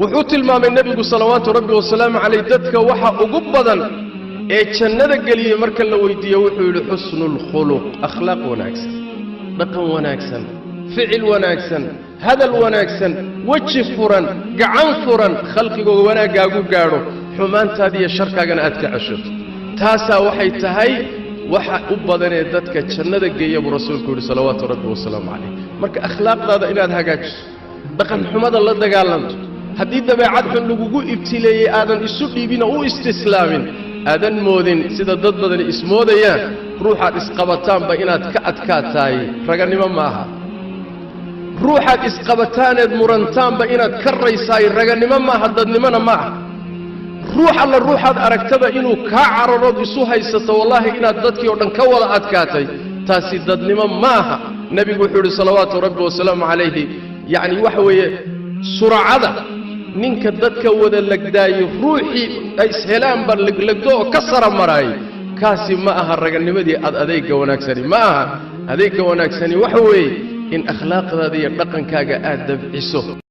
Wuxuu tilmaamay Nebigu salawaatu Rabbi wasalaamu calayh dadka waxa ugu badan ee jannada geliyey. Marka la weydiiye, wuxuu yidhi: xusnu lkhuluq, akhlaaq wanaagsan, dhaqan wanaagsan, ficil wanaagsan, hadal wanaagsan, weji furan, gacan furan, khalqigooga wanaaggaagu gaadho, xumaantaada iyo sharkaagana aad ka ceshato. Taasaa waxay tahay waxa u badanee dadka jannada geeya, buu Rasuulku yidhi salawaatu Rabbi wasalaamu calayh. Marka akhlaaqdaada inaad hagaajiso, dhaqan xumada la dagaalanto, haddii dabeecad xun lagugu ibtileeyey aadan isu dhiibin oo u istislaamin, aadan moodin sida dad badani ismoodayaan ruuxaad isqabataanba inaad ka adkaataay raganimo ma aha. Ruuxaad isqabataaneed murantaanba inaad ka raysaay raganimo maaha, dadnimona ma aha. Ruux alla ruuxaad aragtaba inuu kaa cararood isu haysato wallaahi inaad dadkii oo dhan ka wada adkaatay, taasi dadnimo ma aha. Nebigu wuxuu yidhi salawaatu Rabbi wasalaamu calayhi, yacni waxa weeye suracada ninka dadka wada legdaayo, ruuxii ay ishelaanba leglegdo oo ka sara maraayay, kaasi ma aha raganimadii. Aad adeegga wanaagsani ma aha. Adeegga wanaagsani waxa weeye in akhlaaqdaada iyo dhaqankaaga aad dabciso.